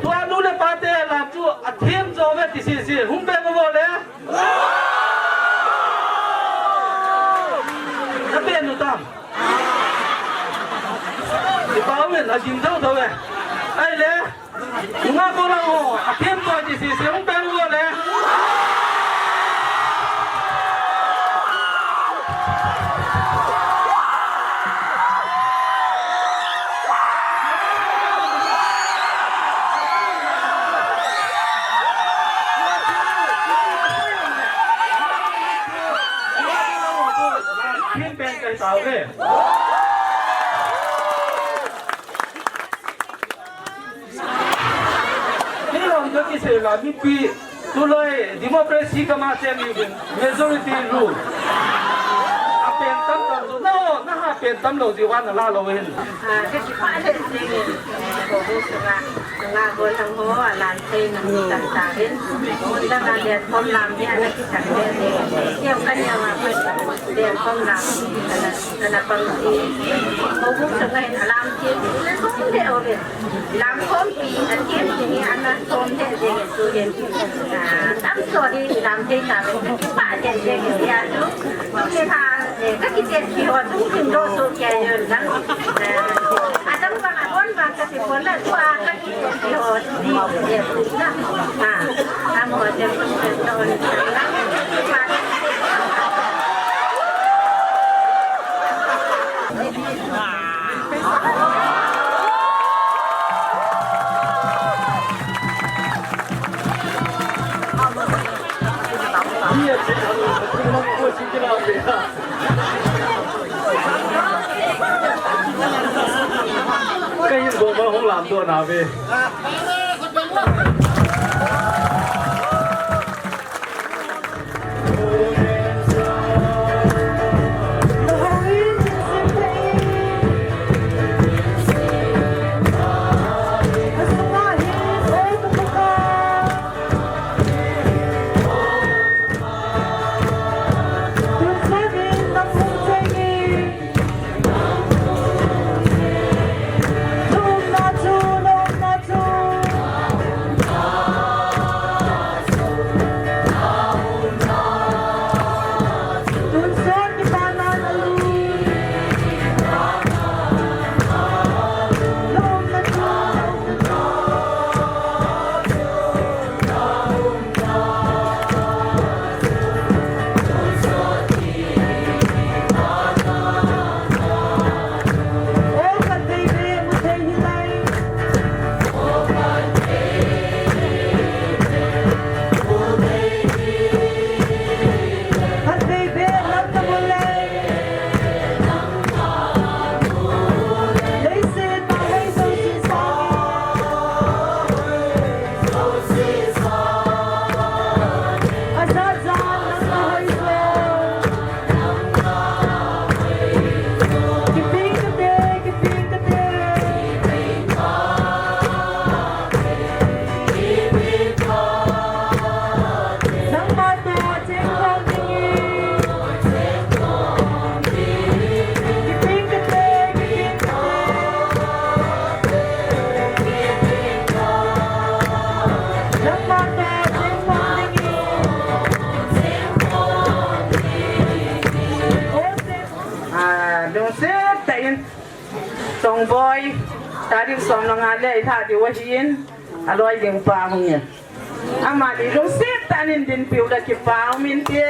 Tua nu le pa te la chu a them jo ve ti si si hung pe mo le. Na pe nu tam. Ti pa wen a jing jo do ve. Ai le. Nga ko la ho, a them ko ji si se hung pe ro le. Them pen kai tao le. Hilom to kisei la mipi tulai democracy kama cheng ni ding majority rule. A pen tam tam jo, no, na ha pen tam lou ji wan la lou hin. Ah, kipah le jing in. Ko bu sunga, sunga go thang ho, a lan thei na mi tam ta hin. Mun da na le pom lam ni ana ki thang le le. Yau kan yau a ko le pom lam. Kana, kana pang ji. Ko bu sunga hin a lam ji. Ko le o le. Lam khompi, a thempi hi ana khom thei jeng in tuhin, ah, tamjo hi lam thei tauvin, kipah thei jeng in tia chu. Tuni kha, eh, ka kitenpi ho chung chung doh soh kei jeng in lang. Eh, adang vang, abon vang kati pon la, tua ka kitenpi ho, ni, eh, na. Ah, ang ho, jeng, jeng, jeng, jeng, jeng. Ka hin bol ma hung lam doh na ve. Boi, tarik som le nga le i lha diu ahin, aloi ding pa hung in. Amani lungset tah in dinpiu le kipa um inte.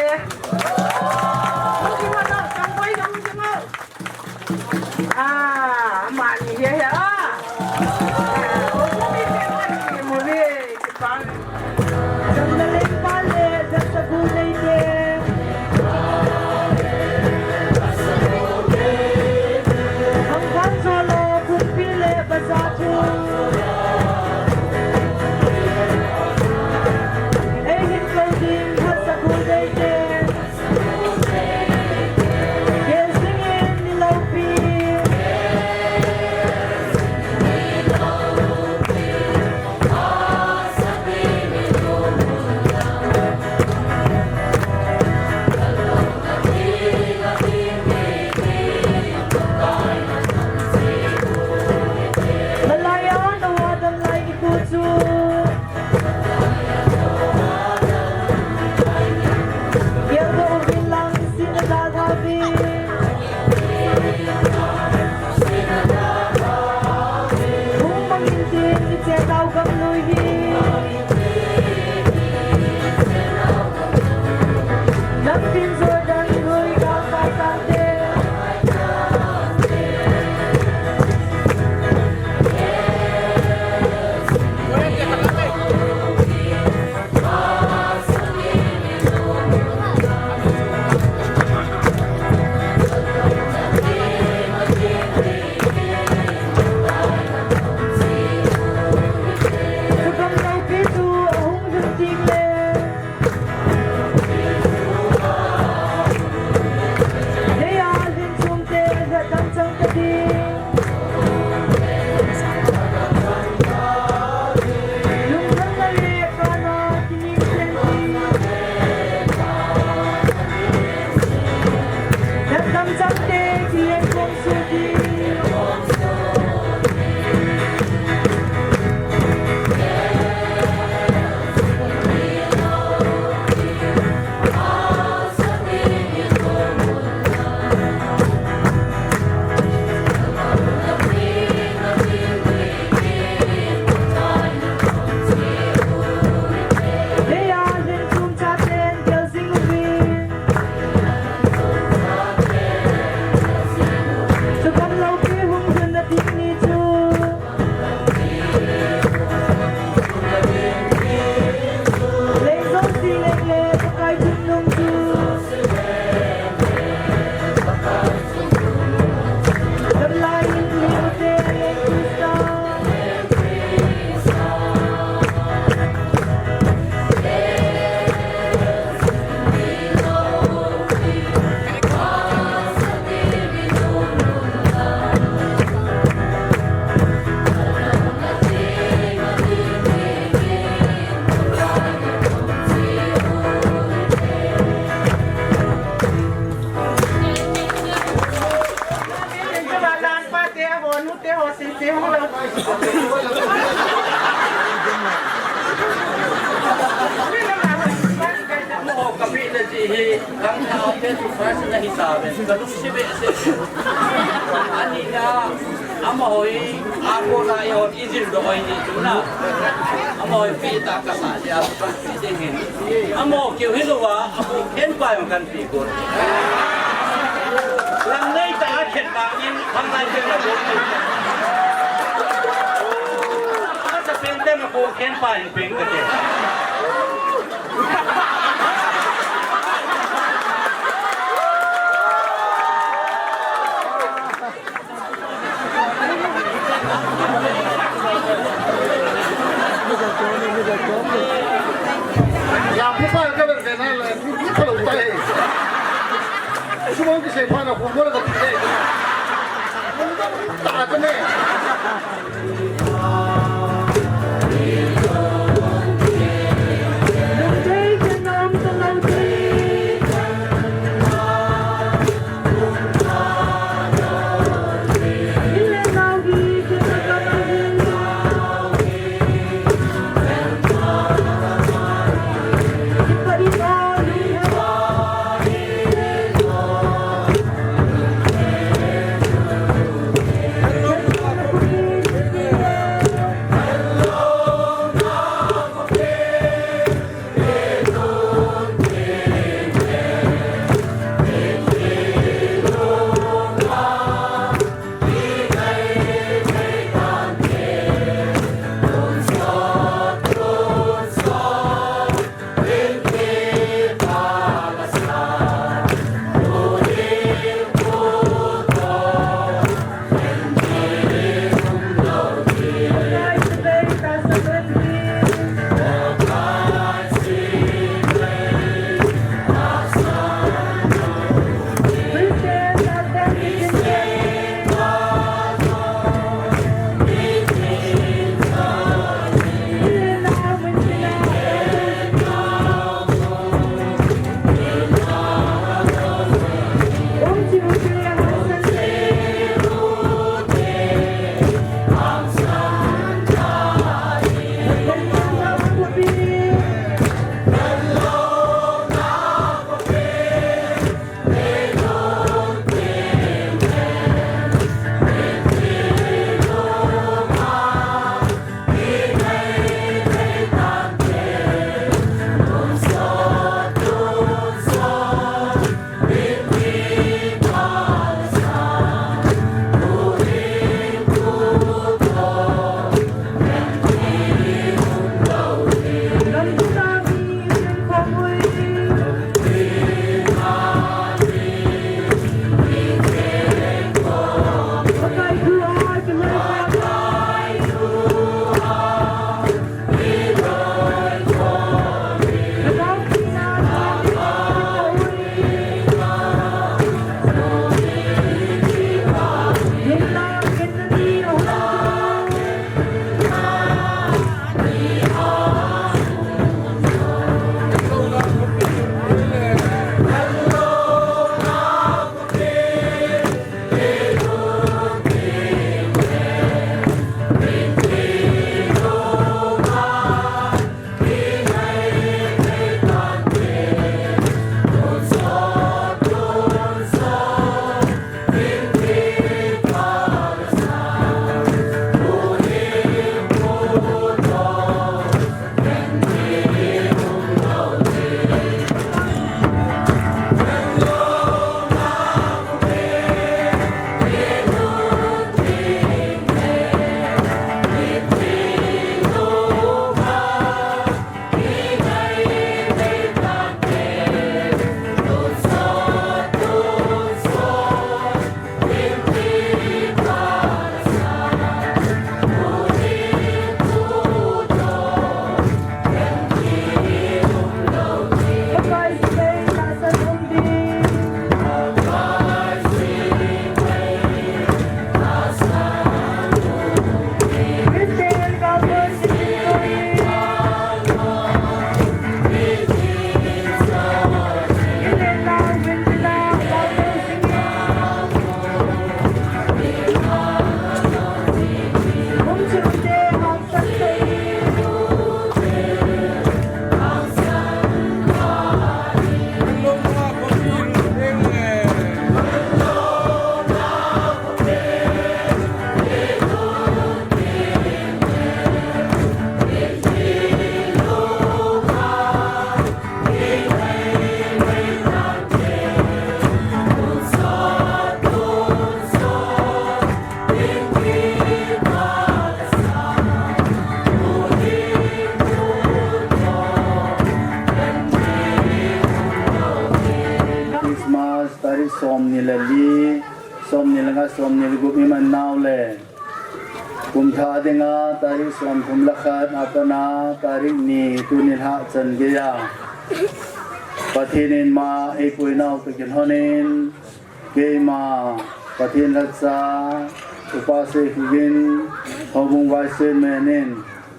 Ah, amani hi, hi, ah. Mu hi, kipa. Jamnaleng pa le Jansagol Neite. Hangvan Jolo Kumpi le Bazar thu. Eihin kou ding Jansagol Neite. Gelsing in ni loupi. Malai a na wa dam lai kitu chu. Geldoh uvin lang sin na dalha uvin. Hung mangin tin kichen nau gamlui hi. Lamtin Jordan lui gamkai tante. Amaho kapina ji hi, kangthah a te chu first na hi tave, ka lungsi behseh. Ani na, amaho hi, a kona i hon i jil doh ahi ni chu na. Amaho hi pi ta ka sa dia, ka pi ding hin. Amaho keu hi lou a, a bu khen pa jong kan pi gon. Lang nei ta a khen pa in, hang lai khen na gon. A sa pen te na gon khen pa in. Peng kate. Yang phu pa ka ber ve na le, ni pha lou tai. Sumang kisei pha na hu mo la ka ti le. Ta ka ne. Somni le li, somni le nga, somni le gup iman nau le. Kum tha dinga tarik somthum le khat a pat a tarik ni tuni lha chan geiya Pathen in ama eipui nau toh kilhonin, keima Pathen lhacha Upa Seikhovin, Houbung Vice Chairman in,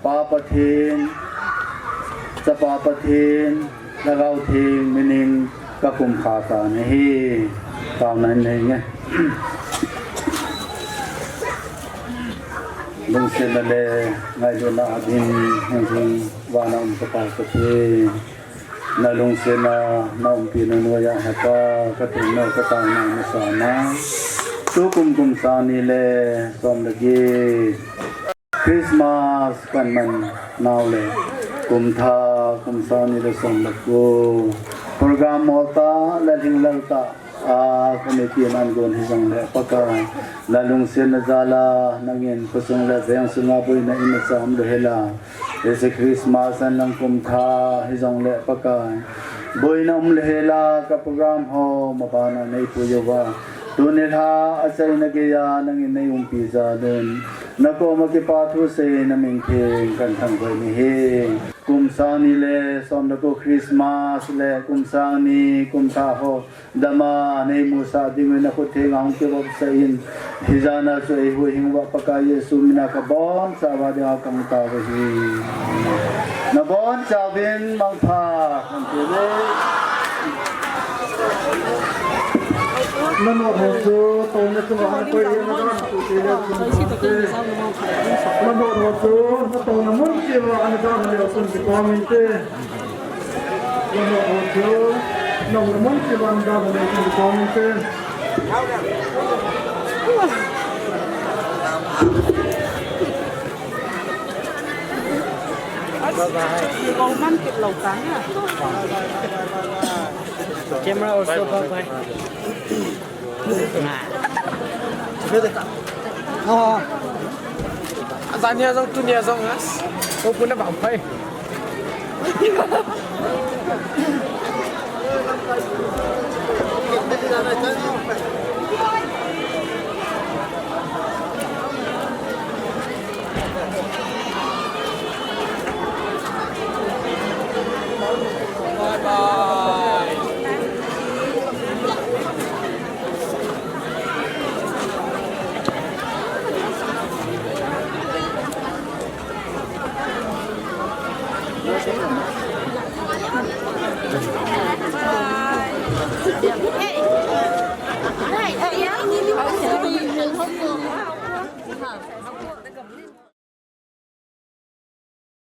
Pa Pathen, Chapa Pathen, Lhagao Theng min in ka kum kha tan ahi. Taona in nei nge. Lungsetna le ngailutna a ding hung jing vana um ka Pa Pathen. Na lungsetna, na umpi na noiya Hepa, ka thumna, ka taona na sana. Tukum kum sang ni le som le get. Christmas kaman nau le, kum tha, kum sang ni le som le ko. Program mo ta, la ding lal ta, a, committee nan gon hijong le, Pakai. La lungsetna jal a, nangin, khosung le, veng sunga boina in a cham le hela. Hiche Christmas an lang kum tha, hijong le, Pakai. Boina um le hela, ka program ho, mabana nei pui uva. Tuni lha, achaina geiya, nangin nei umpi jal un. Na koma kipa thu seina min theng kan thangvah in ahi. Kum sang ni le som le ko Christmas le kum sang ni kum tha ho dama nei musah ding in na khut theng a hung kivopsah in. Hijat a chu eihuhhing uva Pakai Jesu min a ka bonchauva dinga ka hung tao ahi. Na bonchauvin mangpha kan ti uve. Nano ho chu, tona chunga ana koi le, nano ho chu, nano ho chu, natona mun cheh uva ana dalha leu chun kipa um inte. Nano ho chu, natona mun cheh uva ana dalha leu chun kipa um inte. Bye bye. Camera also bye bye. Ah. Jan hi a jong, tuni a jong, ah. Ko puna bang phai.